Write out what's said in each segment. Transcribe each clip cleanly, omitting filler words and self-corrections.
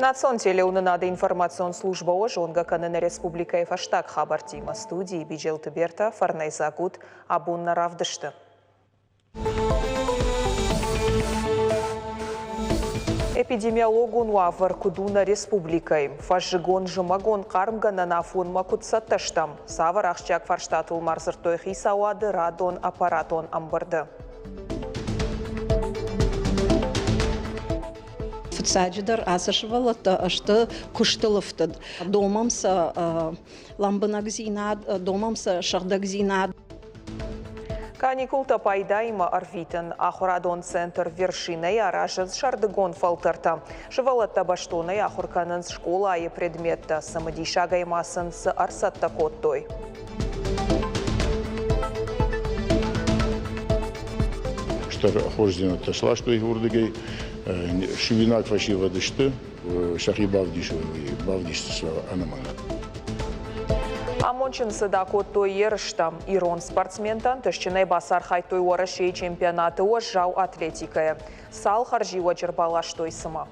Национ телеуынынады информацион службӕ уӕ зонгӕ кӕны нӕ республикӕйы фӕстаг хабӕрттимӕ. Студийы Биджелты Бертӕ, фӕрнӕйдзаг ут, абон нӕ равдысты. Эпидемиологон уавӕр куыд у нӕ республикӕйы? Фӕззыгон-зымӕгон хъармгӕнӕн афонмӕ куыд цӕттӕ стӕм? Цавӕр ахсджиаг фарстатыл ма рдзырдтой хицауады радон аппаратон ӕмбырды? Фыццаджыдӕр ацы сывӕллӕттӕ сты куыстыл ӕфтыд. Домӕм сӕ лӕмбынӕгдзинад, домӕм сӕ сыгъдӕгдзинад. Каникултӕ пайдаимӕ ӕрвитын ахуырадон центр Вершинӕйы аразынц сӕрдыгон фӕлтӕртӕ. Сывӕллӕттӕ бӕстонӕй ахуыр кӕнынц скъолайы предметтӕ, цымыдисагӕй ма сын цы ӕрцӕттӕ кодтой. Стыр хорздзинӕдтӕ сластой уырдыгӕй. Суинаг фӕсивӕд сты, сӕхи бавдисдзысты ӕнӕмӕнг. Амондджын цыд акодтой ерыстӕ. Ирон спортсментӕ ӕнтыстджынӕй бацархайдтой Уӕрӕсейы чемпионаты уӕззау атлетикӕйӕ. Цал хӕрзиуӕджы ӕрбаластой цымӕ?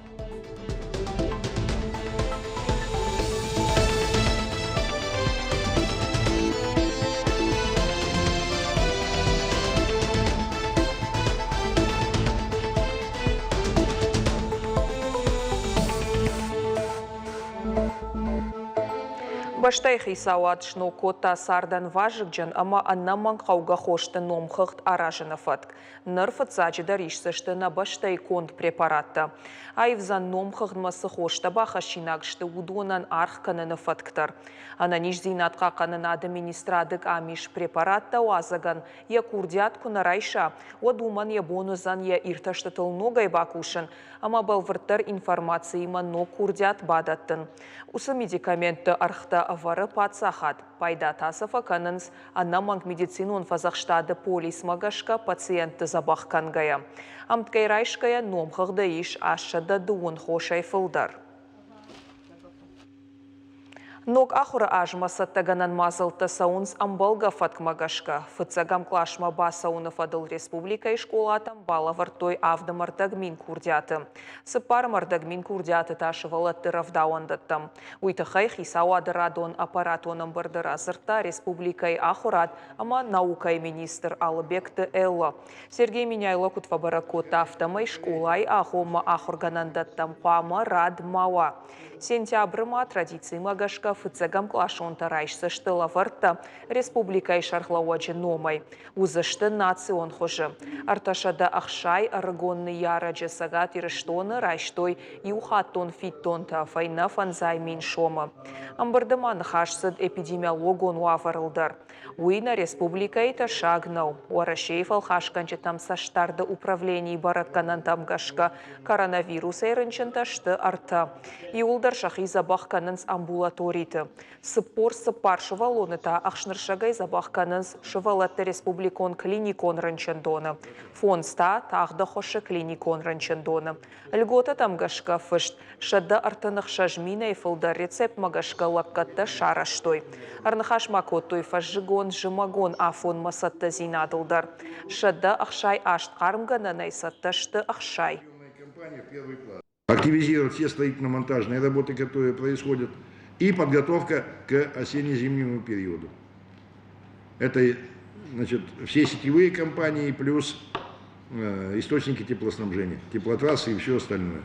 Бӕстӕйы хицауад сног кодта цардӕн вазыгджын ӕмӕ ӕнӕмӕнгхъӕугӕ хосты номхыгъд аразыны фӕтк. Ныр фыццаджыдӕр исдзысты нӕ бӕстӕйы конд препараттӕ. Аивдзӕн номхыгъдмӕ цы хостӕ бахӕссинаг сты, уыдонӕн аргъ кӕныны фӕтк дӕр. Ӕнӕниздзинад хъахъхъӕнынады министрады къамис препараттӕ уадзӕгӕн йӕ курдиат куы нӕ райса, уӕд уымӕн йӕ бон уыдзӕн йӕ иртӕстытыл ногӕй бакусын ӕмӕ бӕлвырддӕр информациимӕ ног курдиат бадӕттын. Уыцы медикаментты ӕргътӕ ӕвӕры паддзахад, пайда та сӕ фӕкӕнынц ӕнӕмӕнг медицинон фӕдзӕхстады полисмӕ гӕсгӕ пациентты дзӕбӕх кӕнгӕйӕ. Ӕмткӕй райсгӕйӕ номхыгъды ис 830 хосӕй фылдӕр. Ног ахуыры азмӕ цӕттӕгӕнӕн мадзӕлттӕ цӕуынц ӕмбӕлгӕ фӕткмӕ гӕсгӕ. Фыццӕгӕм къласмӕ бацӕуыны фӕдыл республикӕйы скъолатӕм балӕвӕрдтой 70,000 курдиаты. 44,000 курдиаты та сывӕллӕтты рӕвдауӕндӕттӕм. Уый тыххӕй хицауады радон аппаратон ӕмбырды радзырдта республикӕйы ахуырад ӕмӕ наукӕйы министр Алыбегты Элла. Сергей Меняйло куыд фӕбӕрӕг кодта, афтӕмӕй скъолайы агъоммӕ ахуыргӕнӕндӕттӕм хъуамӕ рад ма уа. Сентябры ма традицимӕ гӕсгӕ фыццӕгӕм къласонтӕ райсдзысты лӕвӕрттӕ республикӕйы сӕргълӕууӕджы номӕй. Уыдзысты национ хуызы. 360 ӕрыгон ныййарӕджы Цӕгат Ирыстоны райстой иухаттон фиддонтӕ фӕйнӕ 500 000 сомы. Ӕмбырды ма ныхас цыд эпидемиологон уавӕрыл дӕр. Уый нӕ республикӕйы тӕссаг нӕу. Уӕрӕсейы фӕлхасгӕнджытӕм цӕстдарды управленийы бӕрӕггӕнӕнтӕм гӕсгӕ коронавирусӕй рынчынтӕ сты ӕртӕ. Иууылдӕр сӕхи дзӕбӕх кӕнынц амбулаториты. 44 сывӕллоны та ӕхснырсӕгӕй дзӕбӕх кӕнынц сывӕллӕтты республикон клиникон рынчындоны, фондз та тагъд ӕххуысы клиникон рынчындоны. Льготӕтӕм гӕсгӕ фыст 136 минӕй фылдӕр рецептмӕ гӕсгӕ лӕггӕдтӕ сарӕзтой. Ӕрныхас ма кодтой фӕззыгон-зымӕгон афонмӕ цӕттӕдзинадыл дӕр. 168 хъармгӕнӕнӕй цӕттӕ сты 60. Активизировать все строительно-монтажные работы, которые происходят, и подготовка к осенне-зимнему периоду. Это, значит, все сетевые компании плюс источники теплоснабжения, теплотрассы и все остальное.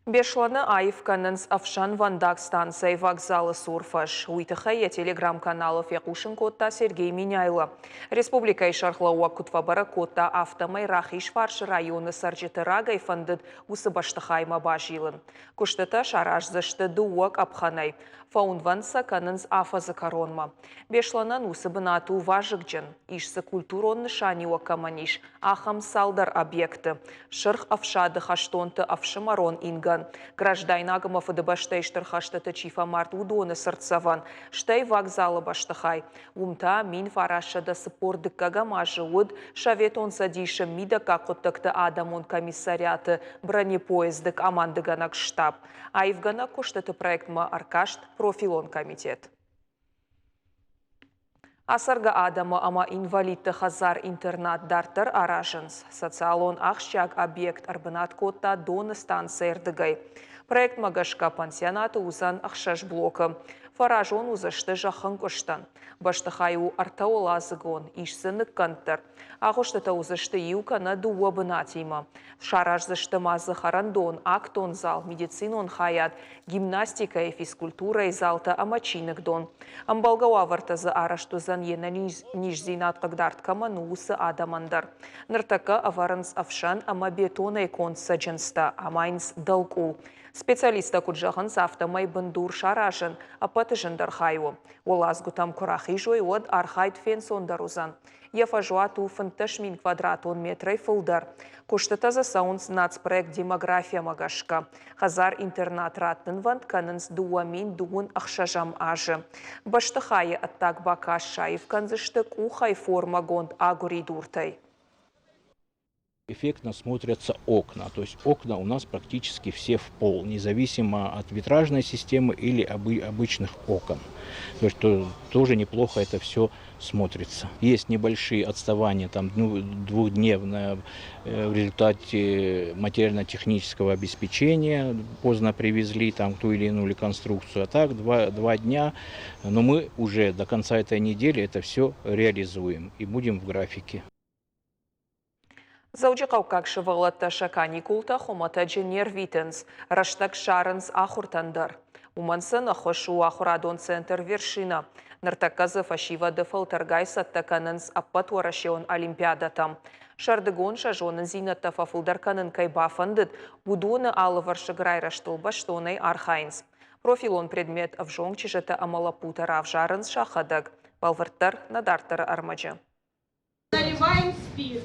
Беслӕны аив кӕнынц ӕфсӕнвӕндаг станцӕйы вокзалы цур фӕз. Уый тыххӕй йӕ телеграм-каналы фехъусын кодта Сергей Меняйло. Республикӕйы сӕргълӕууӕг куыд фӕбӕрӕг кодта, афтӕмӕй Рахизфарсы районы цӕрджыты рагӕй фӕндыд уыцы бӕстыхаймӕ базилын. Куыстытӕ сараздзысты дыууӕ къӕпхӕнӕй. Фӕуынвӕнд сӕ кӕнынц афӕдзы кӕронмӕ. Беслӕнӕн уыцы бынат у вазыгджын, ис дзы культурон нысаниуӕг кӕмӕн ис, ахӕм цалдӕр объекты. Сырх ӕфсады хӕстонты ӕфсымӕрон ингӕн, граждайнаг ӕмӕ Фыдыбӕстӕйы Стыр хӕстыты чи фӕмард, уыдоны цыртдзӕвӕн, стӕй вокзалы бӕстыхай. Уым та 1942 азы уыд Советон Цӕдисы мидӕггаг хъуыддӕгты адӕмон комиссариаты бронепоезды къамандыгӕнӕг штаб. Аивгӕнӕг куыстыты проектмӕ ӕркаст профилон комитет. Ацӕргӕ адӕмы ӕмӕ инвалидты хӕдзар-интернат дарддӕр аразынц. Социалон ахсджиаг объект ӕрбынат кодта Доны станцӕйы рдыгӕй. Проектмӕ гӕсгӕ пансионаты уыдзӕн ӕхсӕз блокы. Фӕразон уыдзысты зӕххӕнкъуыстӕн. Бӕстыхай у ӕртӕуӕладзыгон, ис дзы ныккӕнд дӕр. Агъуыстытӕ уыдзысты иу кӕнӕ дыууӕ бынатимӕ. Сараздзысты ма дзы хӕрӕндон, актон зал, медицинон хайад, гимнастикӕйы, физкультурӕйы залтӕ ӕмӕ чиныгдон. Ӕмбӕлгӕ уавӕртӕ дзы арӕзт уыдзӕн йе нӕниздзинад хъыгдард кӕмӕн у, уыцы адӕмӕн дӕр. Ныртӕккӕ ӕвӕрынц ӕфсӕн ӕмӕ бетонӕй конд цӕджындзтӕ, амайынц дӕлкъул. Специалисттӕ куыд зӕгъынц, афтӕмӕй бындур саразын ӕппӕты зындӕр хай у. Уӕладзгуытӕм куы рахизой, уӕд архайд фенцондӕр уыдзӕн. Йӕ фӕзуат у 15 000 квадратон метрӕй фылдӕр. Куыстытӕ дзы цӕуынц нацпроект «Демография-мӕ гӕсгӕ. Хӕдзар-интернат раттынвӕнд кӕнынц 2026 азы. Бӕстыхайы ӕддаг бакаст саив кӕндзысты къухӕй формӕгонд агуыридуртӕй. Эффектно смотрятся окна. То есть окна у нас практически все в пол, независимо от витражной системы или обычных окон. То есть тоже неплохо это все смотрится. Есть небольшие отставания, там двухдневное в результате материально-технического обеспечения, поздно привезли там ту или иную конструкцию, а так 2 дня, но мы уже до конца этой недели это все реализуем и будем в графике. Дзӕуджыхъӕуккаг сывӕллӕттӕ сӕ каникултӕ хуымӕтӕджы не рвитынц, рӕстӕг ссарынц ахуыртӕн дӕр. Уымӕн сын ӕххуыс у ахуырадон центр «Вершина». Ныртӕккӕ дзы фӕсивӕды фӕлтӕргай цӕттӕ кӕнынц ӕппӕтуӕрӕсеон олимпиадӕтӕм. Сӕрдыгон сӕ зонындзинӕдтӕ фӕфылдӕр кӕнын кӕй бафӕндыд, уыдоны алывӕрсыг райрӕзтыл бӕстонӕй архайынц. Профилон предмет ӕвзонг чызджытӕ ӕмӕ лӕппутӕ равзарынц сӕхӕдӕг. Бӕлвырддӕр нӕ дарддӕры ӕрмӕджы. Наливаем спирт.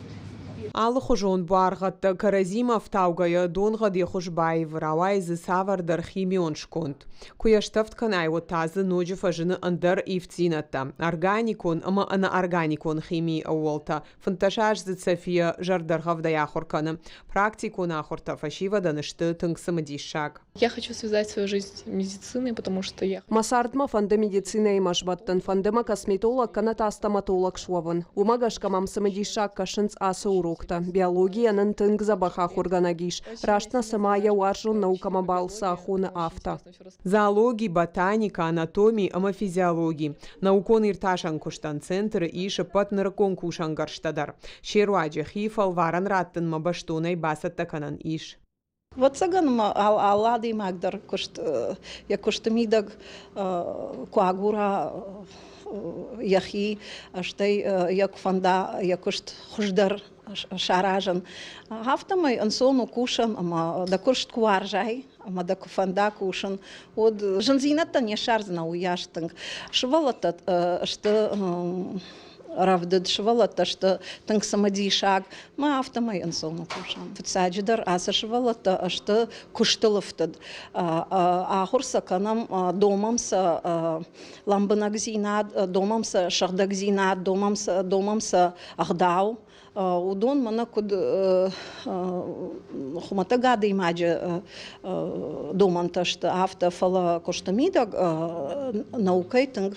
Алыхуызон буаргъӕдтӕ кӕрӕдзимӕ ӕфтаугӕйӕ донгъӕд йӕ хуыз баивы, рауайы дзы цавӕрдӕр химион сконд. Куы йӕ стӕвд кӕнай, уӕд та дзы ноджы фӕзыны ӕндӕр ивддзинӕдтӕ. Органикон ӕмӕ ӕнӕорганикон химийы ӕууӕлтӕ 15-аздзыд София зӕрдӕргъӕвдӕй ахуыр кӕны. Практикон ахуыртӕ фӕсивӕдӕн сты тынг цымыдисаг. Я хочу связать свою жизнь с медициной, потому что я... Мӕ цард мӕ фӕнды медицинӕимӕ сбӕттын, фӕнды мӕ косметолог кӕнӕ та стоматолог суӕвын. Уымӕ гӕсгӕ мӕм цымыдисаг кӕсынц ацы уроктӕ. Биологийӕ нын тынг дзӕбӕх ахуыргӕнӕг ис. Раст нӕ цыма йӕ уарзон наукӕмӕ балцы ахоны, афтӕ. Зоологи, ботаникӕ, анатоми ӕмӕ физиологи. Наукон иртасӕн куыстӕн центры ис ӕппӕт нырыккон кусӕнгӕрзтӕ дӕр. Се руаджы хи фӕлварӕн раттынмӕ бӕстонӕй бацӕттӕ кӕнӕн ис. Ӕвӕццӕгӕн алы адӕймаг дӕр куыст йӕ куысты мидӕг куы агура йӕхи, стӕй йӕ куы фӕнда йӕ куыст хуыздӕр саразын, афтӕмӕй ӕнцон у кусӕн ӕмӕ дӕ куыст куы уарзай ӕмӕ дӕ куы фӕнда кусын, уӕд зындзинӕдтӕ не ссардзынӕ уыйас тынг. Сывӕллӕттӕ сты рӕвдыд, сывӕллӕттӕ сты тынг цымыдисаг, мӕ афтӕмӕй ӕнцон у кусӕн. Фыццаджыдӕр ацы сывӕллӕттӕ сты куыстыл ӕфтыд. Ахуыр сӕ кӕнӕм, домӕм сӕ лӕмбынӕгдзинад, домӕм сӕ сыгъдӕгдзинад, домӕм сӕ ӕгъдау. Уыдон мӕнӕ куыд хуымӕтӕг адӕймаджы домӕнтӕ сты, афтӕ, фӕлӕ куысты мидӕг наукӕйы тынг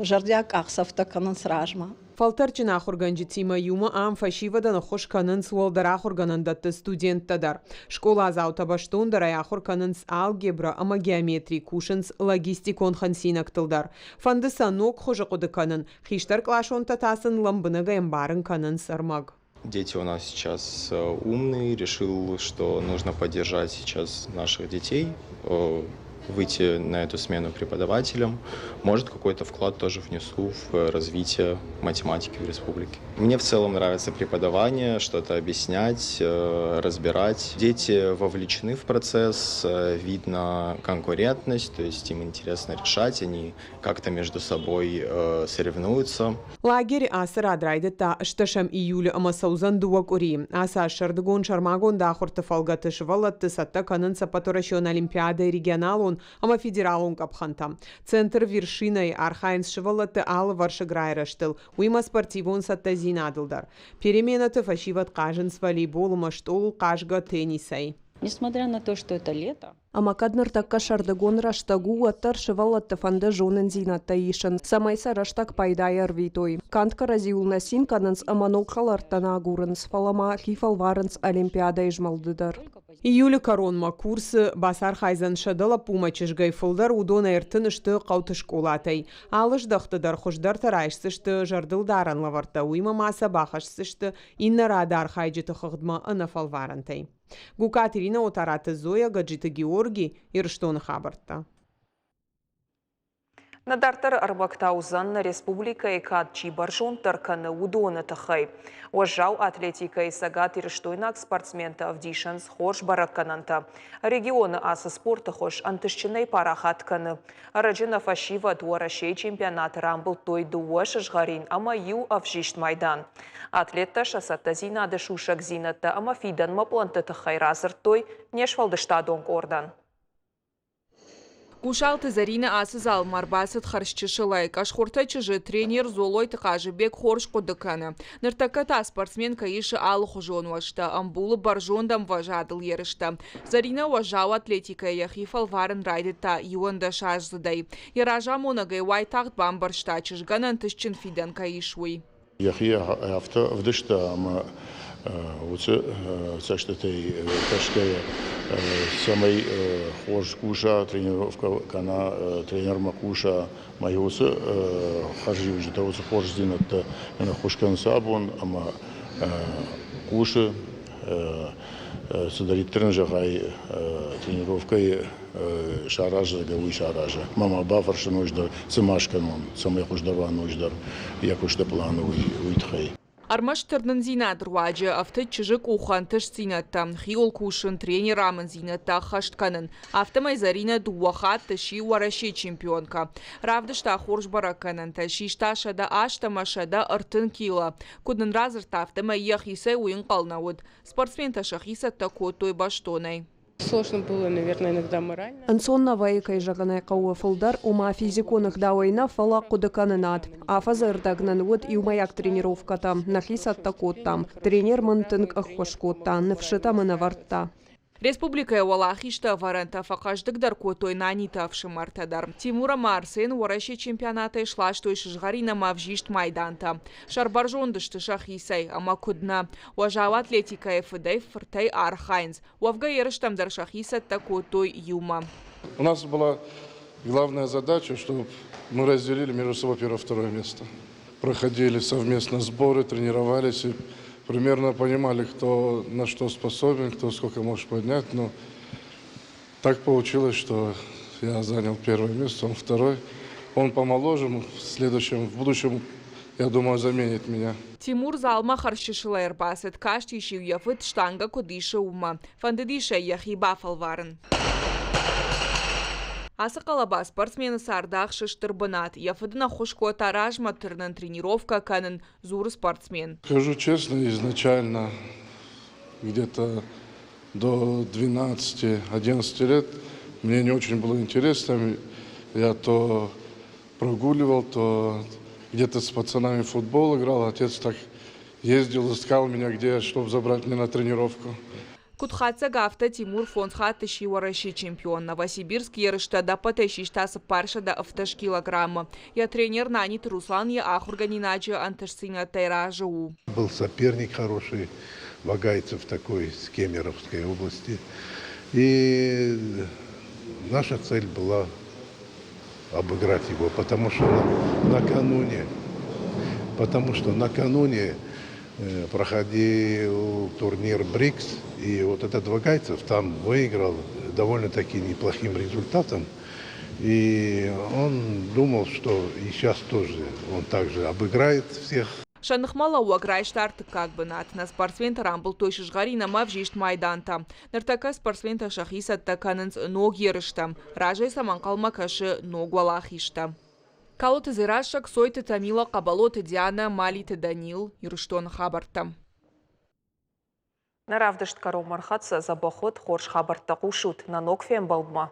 зӕрдиаг къахдзӕфтӕ кӕнынц размӕ. Фӕлтӕрдджын ахуыргӕнджытимӕ иумӕ ам фӕсивӕдӕн ӕххуыс кӕнынц уӕлдӕр ахуыргӕнӕндӕтты студенттӕ дӕр. Скъоладзаутӕ бӕстондӕрӕй ахуыр кӕнынц алгебрӕ ӕмӕ геометри, кусынц логистикон хынцинӕгтыл дӕр. Фӕнды сӕ ног хуызы хъуыды кӕнын, хистӕркъласонтӕ та сын лӕмбынӕгӕй ӕмбарын кӕнынц ӕрмӕг. Дети у нас сейчас умные, решил, что нужно поддержать сейчас наших детей, выйти на эту смену преподавателем. Может, какой-то вклад тоже внесу в развитие математики в республике. Мне в целом нравится преподавание, что-то объяснять, разбирать. Дети вовлечены в процесс, видно конкурентность, то есть им интересно решать, они как-то между собой соревнуются. Лагерь ацы рад райдыдта 8 июлы ӕмӕ цӕудзӕн 2 къуыри. Ацы аз сӕрдыгон сӕрмагонд ахуырты фӕлгӕты сывӕллӕтты цӕттӕ кӕнынц ӕппӕтуӕрӕсеон олимпиадӕйы регионалон ӕмӕ федералон къӕпхӕнтӕм. Центр «Вершина»-йы архайынц сывӕллӕтты алывӕрсыг райрӕзтыл, уыимӕ спортивон цӕттӕдзинадыл дӕр. Переменӕты фӕсивӕд хъазынц волейбол ӕмӕ стъолыл хъазгӕ теннисӕй. Несмотря на то, что это лето, Ӕмӕ кӕд ныртӕккӕ сӕрдыгон рӕстӕг у, уӕддӕр сывӕллӕтты фӕнды зонындзинӕдтӕ исын, цӕмӕй сӕ рӕстӕг пайдайӕ ӕрвитой. Канд кӕрӕдзиуыл нӕ цин кӕнынц ӕмӕ ног хӕлӕрттӕ нӕ агурынц, фӕлӕ ма хи фӕлварынц олимпиадӕйы змӕлды дӕр. Июлы кӕронмӕ курсы бацархайдзӕн 100 лӕппумӕ чызгӕй фылдӕр, уыдон 30 сты хъӕуты скъолатӕй. Алы здӕхты дӕр хуыздӕртӕ райсдзысты зӕрдылдарӕн лӕвӕрттӕ, уыимӕ ма сӕ бахӕсдзысты иннӕ рады архайджыты хыгъдмӕ ӕнӕфӕлварӕнтӕй. Гукаты Ирина, Отараты Зоя, Гаджиты Георгий, Ирыстоны хабӕрттӕ. Нӕ дарддӕры ӕрмӕг та уыдзӕн, нӕ республикӕйы кад чи бӕрзонддӕр кӕны, уыдоны тыххӕй. Уӕззау атлетикӕйы цӕгатирыстойнаг спортсментӕ ӕвдисынц хорз бӕрӕггӕнӕнтӕ. Регионы ацы спорты хуыз ӕнтыстджынӕй парахат кӕны. Ӕрӕджы нӕ фӕсивӕд Уӕрӕсейы чемпионаты рамбылдтой дыууӕ сызгъӕрин ӕмӕ иу ӕвзист майдан. Атлеттӕ сӕ цӕттӕдзинады сусӕгдзинӕдтӕ ӕмӕ фидӕнмӕ пълӕнтты тыххӕй радзырдтой не сфӕлдыстадон къордӕн. Гусалты Зӕринӕ ацы залмӕ ӕрбацыд хӕрзчысылӕй. Къӕсхуыртӕ чызджы тренер Золойты Хъазыбег хорз хъуыды кӕны. Ныртӕккӕ та спортсменкӕ исы алыхуызон уӕзтӕ, ӕмбулы бӕрзонд ӕмвӕзадыл ерыстӕ. Зӕринӕ уӕззау атлетикӕйӕ йӕхи фӕлварын райдыдта 11-аздзыдӕй. Йӕ разамонӕг ӕй уайтагъд бамбӕрста, чызгӕн ӕнтыстджын фидӕн кӕй ис, уый. Йӕхи афтӕ ӕвдыста, ӕмӕ уыцы цӕстытӕй кӕсгӕйӕ, цӕмӕй хорз куса, тренировкӕ кӕна, тренермӕ хъуса, ӕмӕ уыцы хӕрзиуджытӕ, уыцы хорздзинӕдтӕ йын ӕххуыс кӕнынц абон ӕмӕ хъусы, цыдӕриддӕр ын зӕгъай, тренировкӕйы саразӕг уый сараза. Мӕ ма бафӕрсы ноджыдӕр, цы ма скӕнон, цӕмӕй хуыздӕр уа ноджыдӕр йӕ куысты планы, уый тыххӕй. Ӕрмӕст тырнындзинады руаджы ӕфтыд чызджы къухы ӕнтыстдзинӕдтӕ, хиуыл кусын, тренеры амындзинӕдтӕ ӕххӕст кӕнын. Афтӕмӕй Зӕринӕ дыууӕ хатты сси Уӕрӕсейы чемпионкӕ. Равдыста хорз бӕрӕггӕнӕнтӕ, систа 108 ӕмӕ 130 кило. Куыд нын радзырдта, афтӕмӕй йӕхицӕй уый ӕнхъӕл нӕ уыд. Спортсментӕ сӕхи цӕттӕ кодтой бӕстонӕй. Сложно было, наверное, иногда морально. Ӕнцон нӕ вӕййы, кӕй зӕгъын ӕй хъӕуы, фылдӕр, ома физикон ӕгъдауӕй нӕ, фӕлӕ хъуыдыкӕнынад. Афӕдзы ӕрдӕг нын уыд иумӕйаг тренировкӕтӕ, нӕхи цӕттӕ кодтам. Тренер мын тынг ӕххуыс кодта, ныфсытӕ мын ӕвӕрдта. Республикӕйы уӕлахизты ӕвӕрӕнтӕ фӕхъӕздыгдӕр кодтой Наниты ӕфсымӕртӕ дӕр. Тимур ӕмӕ Арсен Уӕрӕсейы чемпионатӕй сластой сызгъӕрин ӕмӕ ӕвзист майдантӕ. Сӕрбӕрзонд сты сӕхицӕй, ӕмӕ куыд нӕ. Уӕззау атлетикӕйы фыдӕй фыртӕй архайынц. Уӕвгӕ ерыстӕм дӕр сӕхи цӕттӕ кодтой иумӕ. У нас была главная задача, чтобы мы разделили между собой первое-второе место. Проходили совместно сборы, тренировались и примерно понимали, кто на что способен, кто сколько может поднять. Но так получилось, что я занял первое место, он второй. Он помоложе, в следующем, в будущем, я думаю, заменит меня. Тимур залмӕ хӕрзчысылӕй ӕрбацыд, кастис-иу йӕ фыд штангӕ куыд исы, уымӕ. Фӕндыдис ӕй йӕхи бафӕлварын. Ацы хъӕлӕба спортсмены царды ахсы стыр бынат. Йӕ фыд ын ӕххуыс кодта размӕ тырнын, тренировкӕ кӕнын, дзуры спортсмен. Скажу честно, изначально где-то до 12-11 лет мне не очень было интересно. Я то прогуливал, то где-то с пацанами в футбол играл. Отец так ездил, искал меня где, чтобы забрать меня на тренировку. Куыд хатдзӕг, афтӕ Тимур фондз хатты сси Уӕрӕсейы чемпион. Новосибирск ерыстӕ ӕдӕппӕтӕй систа 470 килограммы. Йӕ тренер Наниты Руслан йӕ ахуыргӕнинаджы ӕнтыстдзинӕдтӕй разы у. Был соперник хороший, Вагайцев такой, с Кемеровской области. И наша цель была обыграть его, потому что накануне проходил турнир БРИКС, и вот этот Вагайцев там выиграл довольно-таки неплохим результатом. И он думал, что и сейчас тоже он также обыграет всех. Сӕ ныхмӕлӕууӕг райста ӕртыккаг бынат. Нӕ спортсментӕ рамбылдтой сызгъӕрин ӕмӕ ӕвзист майдантӕ. Ныртӕккӕ спортсментӕ сӕхи цӕттӕ кӕнынц ног ерыстӕм. Разӕй сӕм ӕнхъӕлмӕ кӕсы ног уӕлахизтӕ. Калоты Дзерассӕ, Кцойты Тамила, Хъӕбӕлоты Дианӕ, Малиты Данил. Ирыстоны хабӕрттӕ. Нӕ равдыст кӕронмӕ ӕрхӕццӕ. Дзӕбӕх ут, хорз хабӕрттӕ хъусут. Нӕ ног фембӕлдмӕ.